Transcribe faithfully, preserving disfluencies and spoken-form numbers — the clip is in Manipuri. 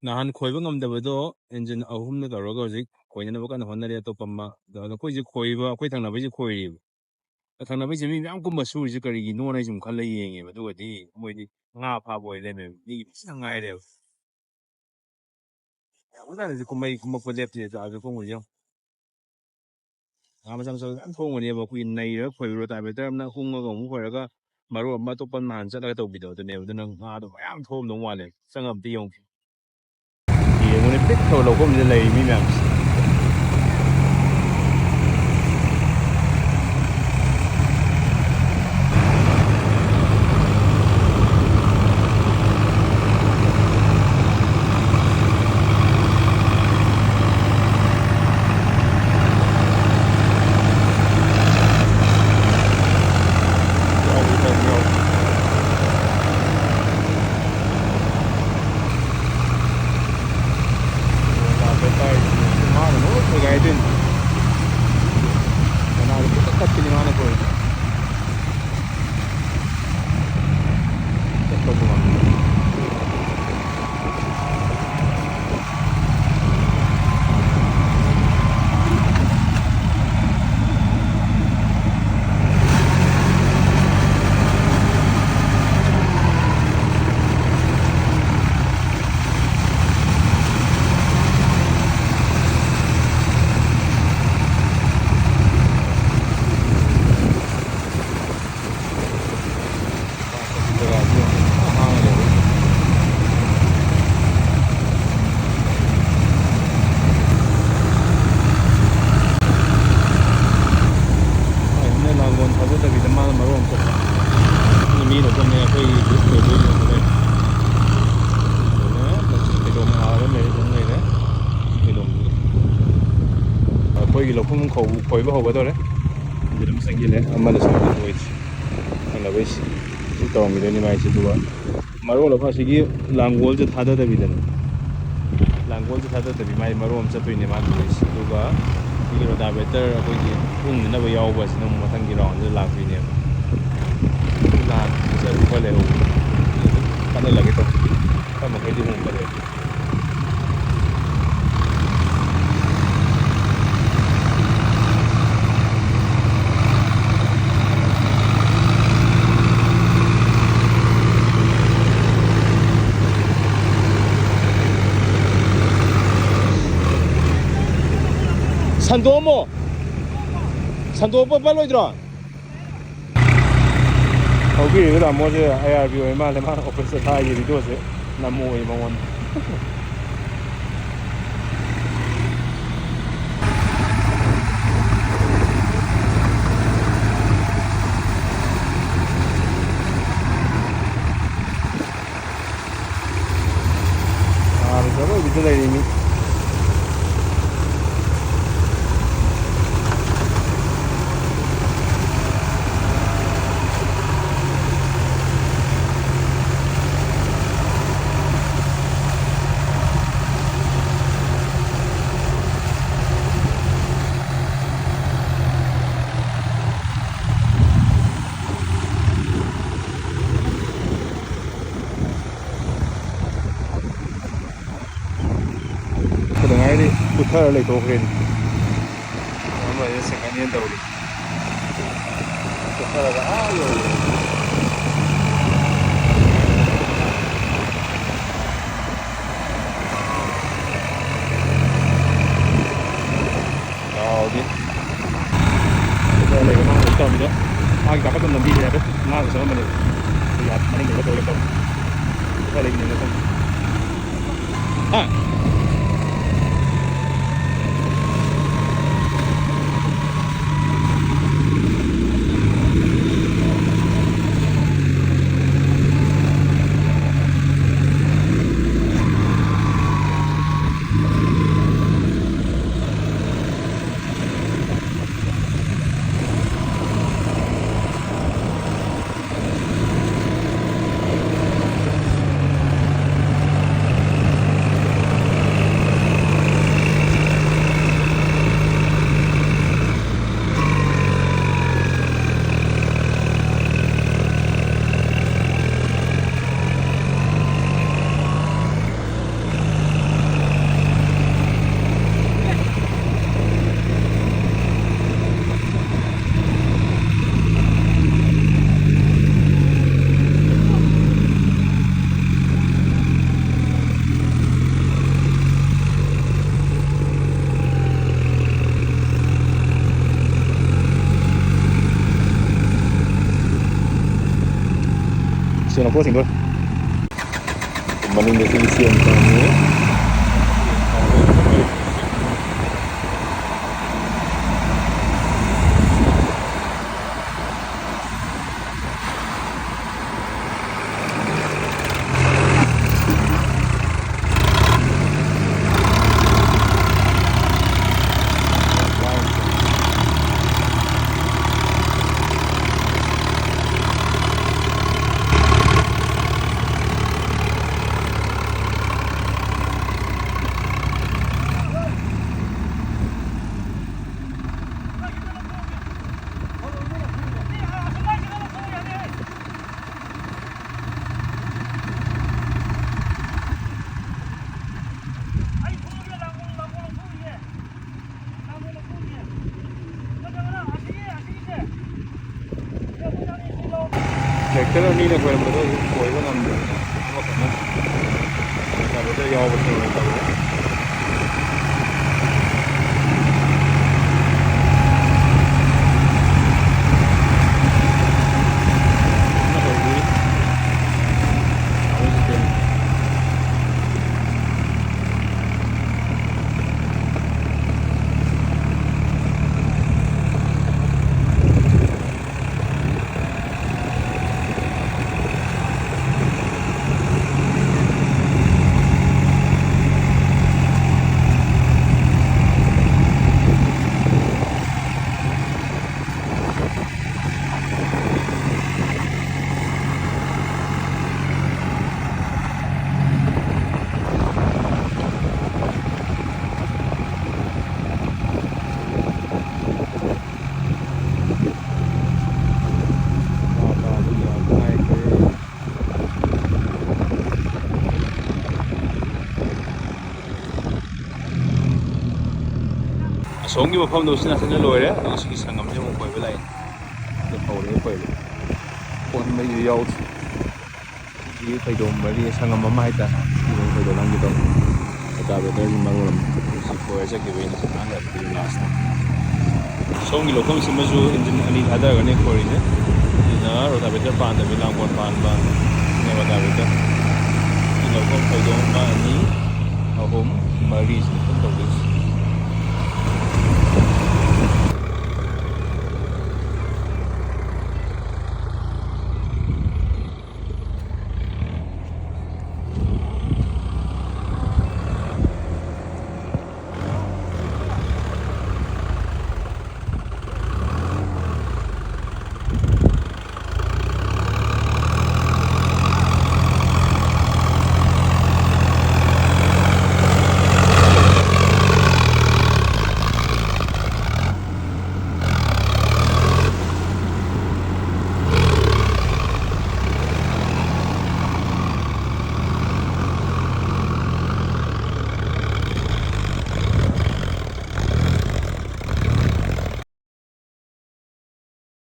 ꯅꯍꯥꯟ ꯈꯣꯏꯕ ꯉꯝꯗꯕꯗꯣ ꯏꯟꯖꯤꯟ ꯑꯍꯨꯝꯅ ꯇꯧꯔꯒ ꯍꯧꯖꯤꯛ ꯈꯣꯏꯅꯅꯕ ꯀꯟꯅ ꯍꯣꯠꯅꯔꯤ꯫ ꯑꯇꯣꯞꯄ ꯑꯃ, ꯑꯗꯣ ꯑꯩꯈꯣꯏꯁꯦ ꯈꯣꯏꯕ, ꯑꯩꯈꯣꯏ ꯊꯪꯅꯕꯩꯁꯦ ꯈꯣꯏꯔꯤꯕ꯫ ꯊꯪꯅꯕꯩꯁꯦ ꯃꯤ ꯃꯌꯥꯝ ꯀꯨꯝꯕ ꯁꯨꯔꯤꯁꯦ ꯀꯔꯤꯒꯤꯅꯣꯅ ꯑꯩ ꯁꯨꯝ ꯈꯜꯂ ꯌꯦꯡꯉꯦꯕ꯫ ꯑꯗꯨꯒꯗꯤ ꯃꯣꯏꯗꯤ ꯉꯥ ꯐꯥꯕ ꯑꯣꯏ ꯂꯩꯔꯝꯃꯦꯕ, ꯃꯤꯒꯤ ꯐꯖꯅ ꯉꯥꯏꯔꯦꯕ꯫ ꯌꯥꯝ ꯀꯨꯝꯍꯩ ꯀꯨꯝꯃꯛꯄ ꯂꯦꯞꯇꯦ, ꯆꯥꯁꯨ ꯀꯨꯝꯃꯨꯁꯦ ꯌꯦꯡꯉꯨ꯫ ꯉꯥ ꯃꯆꯥ ꯃꯆꯥ ꯃꯌꯥꯝ ꯊꯣꯡꯕꯅꯦꯕ, ꯑꯩꯈꯣꯏꯒꯤ ꯅꯩꯔꯒ ꯈꯣꯏꯕ ꯔꯣꯇꯥꯚꯦꯇꯔ ꯑꯃꯅ ꯍꯨꯡꯉꯒ ꯑꯃꯨꯛ ꯈꯣꯏꯔꯒ ꯃꯔꯨꯞ ꯑꯃ ꯑꯇꯣꯞꯄ ꯅꯍꯥꯟ ꯆꯠꯂꯒ ꯇꯧꯕꯤꯗꯣ ꯑꯗꯨꯅꯦꯕ꯫ ꯑꯗꯨꯅ ꯉꯥꯗꯣ ꯃꯌꯥꯝ ꯊꯣꯛꯑꯝꯗꯧ ꯃꯥꯜꯂꯦ, ꯆꯪꯉ ꯑꯝꯇ ꯌꯦꯡꯉꯨ꯫ ꯌꯦꯡꯉꯨꯅꯦ, ꯄꯤꯛ ꯊꯧꯕ ꯂꯧꯐꯝꯁꯤꯗ ꯂꯩꯔꯤ ꯃꯤ ꯃꯌꯥꯝꯁꯦ꯫ ꯃꯥꯅ ꯂꯣꯏ ꯈꯣꯏꯒꯥꯏꯗꯣꯏꯅꯤ꯫ ꯀꯅꯥꯗ ꯄꯨꯡꯇꯠ ꯇꯠꯄꯤꯅꯤ ꯃꯥꯅ ꯈꯣꯏꯔꯤꯁꯦ꯫ ꯇꯠꯄꯕꯨ ꯉꯝꯗꯦ꯫ ꯖꯒꯥꯁꯤ ꯌꯥꯝ ꯍꯥꯡꯉ ꯂꯩꯔꯦ꯫ ꯑꯗꯨꯅ ꯂꯥꯡꯒꯣꯜ ꯊꯥꯖꯗꯕꯤꯗ ꯃꯥꯅ ꯃꯔꯣꯟ ꯑꯃ ꯆꯠꯄ꯫ ꯑꯗꯨꯅ ꯃꯤ ꯂꯧꯐꯝꯅꯦ ꯑꯩꯈꯣꯏꯒꯤ ꯒ꯭ꯔꯨꯞ ꯑꯣꯏꯗꯣꯏꯅꯦ꯫ ꯑꯗꯨꯅ ꯐꯩꯗꯣꯝ ꯍꯥꯔ ꯂꯩꯔꯦ, ꯑꯗꯨꯝ ꯂꯩꯔꯦ꯫ ꯐꯩꯗꯣꯝꯁꯤꯗ ꯑꯩꯈꯣꯏꯒꯤ ꯂꯧꯐꯝ ꯈꯣꯏꯕ ꯍꯧꯒꯗꯧꯔꯦ꯫ ꯑꯗꯨꯝ ꯆꯪꯁꯤꯜꯂꯦ꯫ ꯑꯃꯅ ꯁꯥꯏꯠꯇ ꯑꯣꯏꯁꯦ꯫ ꯊꯪꯅꯕꯩꯁꯤ ꯁꯤ ꯇꯧꯔꯝꯈꯤꯗꯣꯏꯅꯤ ꯃꯥꯏꯁꯦ꯫ ꯑꯗꯨꯒ ꯃꯔꯣꯜ ꯑꯃ ꯑꯁꯤꯒꯤ ꯂꯥꯡꯒꯣꯜꯁꯦ ꯊꯥꯗꯗꯕꯤꯗꯅꯦ, ꯂꯥꯡꯒꯣꯜꯁꯦ ꯊꯥꯗꯗꯕꯤ ꯃꯥꯏ ꯃꯔꯣꯜ ꯑꯃ ꯆꯠꯇꯣꯏꯅꯦ ꯃꯥ ꯇꯧꯔꯤꯁꯦ꯫ ꯑꯗꯨꯒ ꯁꯤꯒꯤ ꯔꯣꯇꯥꯚꯦꯇꯔ ꯑꯩꯈꯣꯏꯒꯤ ꯍꯨꯝꯅꯅꯕ ꯌꯥꯎꯕ ꯑꯁꯤꯅ ꯑꯃꯨꯛ ꯃꯊꯪꯒꯤ ꯔꯥꯎꯟꯁꯤꯗ ꯂꯥꯛꯇꯣꯏꯅꯦꯕ꯫ ꯅꯍꯥꯟ ꯆꯠꯄ ꯈꯔ ꯂꯩꯍꯧꯕꯅꯦ, ꯑꯗꯨ ꯑꯗꯨꯝ ꯀꯠꯍꯜꯂꯒꯦ ꯇꯧꯕ꯫ ꯈꯔ ꯃꯈꯩꯗꯤ ꯍꯣꯡꯕ ꯂꯩ꯫ ꯁꯟꯗꯣꯛꯑꯝꯃꯣ꯫ ꯁꯟꯗꯣꯛꯄ ꯄꯜꯂꯣꯏꯗ꯭ꯔꯣ? ꯊꯧꯕꯤꯔꯤꯕ ꯇꯥꯃꯣꯁꯦ ꯑꯥꯏ ꯑꯥꯔ ꯕꯤ ꯑꯣꯏ ꯃꯥꯜꯂꯦ꯫ ꯃꯥꯅ ꯑꯣꯐꯤꯁꯇ ꯊꯥꯒꯤ ꯚꯤꯗꯤꯑꯣꯁꯦ ꯅꯝꯃꯣꯌꯦ ꯃꯉꯣꯟꯗ꯫ ꯀꯥꯔꯁꯦ ꯑꯔꯣꯏꯕꯤꯗ ꯂꯩꯔꯤ ꯃꯤ꯫ ꯈꯨꯗ ꯉꯥꯏꯔꯗꯤ ꯄꯨꯊꯔ ꯂꯩꯊꯣꯛꯈ꯭ꯔꯦꯅꯦ꯫ ꯑꯃꯁꯦ ꯁꯦꯀꯦꯟ ꯍꯦꯟ ꯇꯧꯔꯤ꯫ ꯄꯨꯊꯔꯒ ꯑꯥ ꯌꯧꯔꯦ꯫ ꯌꯥꯎꯗꯦ꯫ ꯁꯤꯗ ꯂꯩꯕ ꯃꯥꯅ ꯍꯧꯖꯤꯛ ꯇꯧꯔꯝꯃꯤꯗꯣ꯫ ꯃꯥꯒꯤ ꯀꯥꯈꯠꯐꯝ ꯂꯝꯕꯤꯁꯦ ꯍꯥꯏꯐꯦꯠ ꯉꯥꯡꯅ ꯆꯪꯉꯝꯕꯅꯦ꯫ ꯑꯗꯨ ꯌꯥꯗꯦ, ꯃꯅꯤꯡ ꯂꯩꯔ ꯇꯧꯔꯦ ꯇꯧꯔꯦ꯫ ꯈꯔ ꯂꯩꯕꯅꯦ ꯃꯐꯝ꯫ ꯍꯥ? ꯌꯦꯡꯉꯛꯄ꯭ꯔꯣ ꯁꯤꯡꯒꯜ? ꯃꯅꯤꯡꯗ ꯁꯤꯒꯤ ꯆꯦꯟ ꯇꯧꯔꯝꯃꯤ꯫ ꯇ꯭ꯔꯦꯛꯇꯔ ꯑꯅꯤꯅ ꯈꯣꯏꯔꯝꯕꯗꯣ ꯍꯧꯖꯤꯛ ꯈꯣꯏꯕ ꯉꯝꯗ꯭ꯔꯦ꯫ ꯑꯃꯈꯛꯅ ꯔꯣꯇꯥꯚꯦꯇꯔ ꯌꯥꯎꯕꯁꯤꯅ ꯑꯣꯏꯅ ꯇꯧꯔꯦ꯫ ꯑꯁꯣꯝꯒꯤ ꯃꯐꯝꯗꯣ ꯁꯤꯅ ꯁꯤꯅ ꯂꯣꯏꯔꯦ, ꯑꯗꯨꯒ ꯁꯤꯒꯤ ꯁꯪꯉꯝꯁꯦ ꯑꯃꯨꯛ ꯀꯣꯏꯕ ꯂꯥꯛꯏ꯫ ꯑꯗꯨ ꯍꯧꯔꯦ ꯀꯣꯏꯕ꯫ ꯀꯣꯟꯕꯩꯁꯨ ꯌꯥꯎꯗꯦ꯫ ꯁꯤ ꯐꯩꯗꯣꯝ ꯃꯔꯤ, ꯁꯪꯉꯝ ꯑꯃ ꯍꯥꯏꯇꯥꯔꯦ꯫ ꯁꯤꯗ ꯐꯩꯗꯣꯝ ꯂꯪꯒꯦ ꯇꯧꯕ꯫ ꯔꯣꯇꯥꯚꯦꯇꯔꯒꯤ ꯃꯔꯣꯜ ꯑꯃ꯫ ꯁꯤ ꯈꯣꯏꯔ ꯆꯠꯈꯤꯕꯩꯅꯦ꯫ ꯁꯤ ꯉꯥꯏꯍꯥꯛ ꯂꯩꯔꯒ ꯂꯥꯁꯇ꯫ ꯁꯣꯝꯒꯤ ꯂꯧꯐꯝꯁꯤꯃꯁꯨ ꯏꯟꯖꯤꯟ ꯑꯅꯤ ꯊꯥꯗꯔꯒꯅꯤ ꯈꯣꯏꯔꯤꯁꯦ꯫ ꯁꯤꯅ ꯔꯣꯇꯥꯚꯦꯇꯔ ꯄꯥꯟꯗꯕꯤ ꯂꯥꯡꯒꯣꯜ ꯄꯥꯟꯕ꯫ ꯍꯣꯠꯅꯔꯒ ꯁꯤ ꯂꯧꯐꯝ ꯐꯩꯗꯣꯝ ꯑꯃ, ꯑꯅꯤ, ꯑꯍꯨꯝ, ꯃꯔꯤꯁꯦ